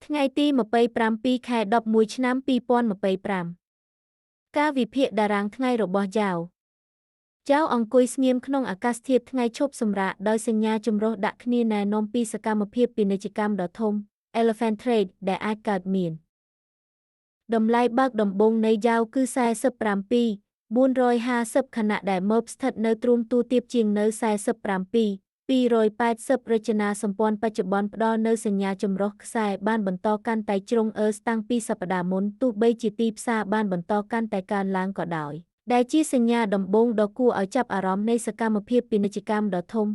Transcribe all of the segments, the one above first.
ថ្ងៃទី27ខែ11ឆ្នាំ2025ការវិភាគតារាងថ្ងៃរបស់យ៉ាវចៅអង្គុយស្ងៀមក្នុងអាកាសធាតុថ្ងៃឈប់សម្រាកដោយសញ្ញាចម្រុះដាក់គ្នាណែនាំពីសកម្មភាពពាណិជ្ជកម្មដ៏ធំ Elephant Trade ដែលអាចកើតមានតម្លៃបើកដំបូងនៃយ៉ាវគឺ47 450ខណៈដែល MERB ស្ថិតនៅទ្រូងទូទាបជាងនៅ47 280រចនាសម្ព័ន្ធបច្ចុប្បន្នផ្ដល់នូវសញ្ញាចម្រុះខ្សែបានបន្តកាន់តែជ្រុងអឺសតាំងពីសប្តាហ៍មុនទោះបីជាទីផ្សារបានបន្តកាន់តែកើនឡើងក៏ដោយដែលជាសញ្ញាដំបូងដ៏គួរឲ្យចាប់អារម្មណ៍នៃសកម្មភាពពាណិជ្ជកម្មដ៏ធំ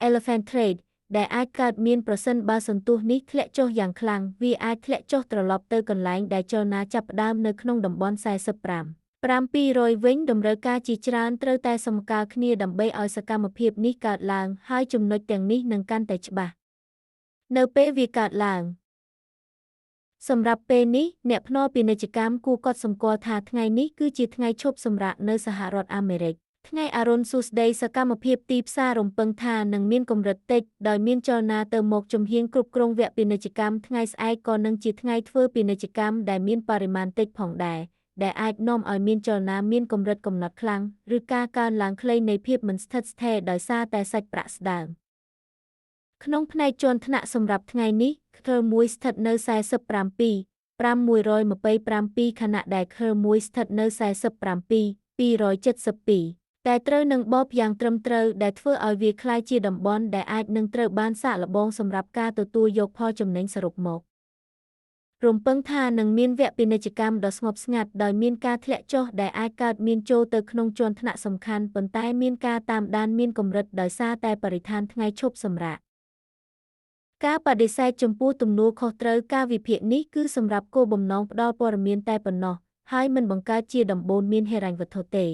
Elephant Trade ដែលអាចកើតមានប្រសិនបើសន្ទុះនេះធ្លាក់ចុះយ៉ាងខ្លាំងវាអាចធ្លាក់ចុះត្រឡប់ទៅកន្លែងដែលចលនាចាប់ផ្ដើមនៅក្នុងតំបន់45 700វិញតម្រូវការជាច្រើនត្រូវតែសម្គាល់គ្នាដើម្បីឲ្យសកម្មភាពនេះកើតឡើងហើយចំណុចទាំងនេះនឹងកាន់តែច្បាស់នៅពេលវាកើតឡើងសម្រាប់ពេលនេះអ្នកភ្នាល់ពាណិជ្ជកម្មគួរកត់សម្គាល់ថាថ្ងៃនេះគឺជាថ្ងៃឈប់សម្រាកនៅសហរដ្ឋអាមេរិកថ្ងៃអរុណសួស្តីសកម្មភាពទីផ្សាររំពឹងថានឹងមានកម្រិតតិចដោយមានចលនាទៅមកជំហានគ្រប់គ្រងវគ្គពាណិជ្ជកម្មថ្ងៃស្អែកក៏នឹងជាថ្ងៃធ្វើពាណិជ្ជកម្មដែលមានបរិមាណតិចផងដែរដែលអាចនាំឲ្យមានចលនាមានកម្រិតកំណត់ខ្លាំងឬការកើនឡើងខ្លីនៃភាពមិនស្ថិតស្ថេរដោយសារតែសាច់ប្រាក់ស្ដើងក្នុងផ្នែកជាន់ថ្នាក់សម្រាប់ថ្ងៃនេះខើ1ស្ថិតនៅ47 5127ខណៈដែលខើ1ស្ថិតនៅ47 272តែត្រូវនឹងបបយ៉ាងត្រឹមត្រូវដែលធ្វើឲ្យវាក្លាយជាតំបន់ដែលអាចនឹងត្រូវបានសាកល្បងសម្រាប់ការទទួលយកផលចំណេញសរុបមករំពឹងថានឹងមានវគ្គពាណិជ្ជកម្មដ៏ស្ងប់ស្ងាត់ដោយមានការធ្លាក់ចុះដែលអាចកើតមានចូលទៅក្នុងជាន់ថ្នាក់សំខាន់ប៉ុន្តែមានការតាមដានមានកម្រិតដោយសារតែបរិស្ថានថ្ងៃឈប់សម្រាកការបដិសេធចំពោះទំនួលខុសត្រូវការវិភាគនេះគឺសម្រាប់គោលបំណងផ្ដល់ព័ត៌មានតែប៉ុណ្ណោះហើយមិនបង្កើតជាដំបូន្មានហិរញ្ញវត្ថុទេ។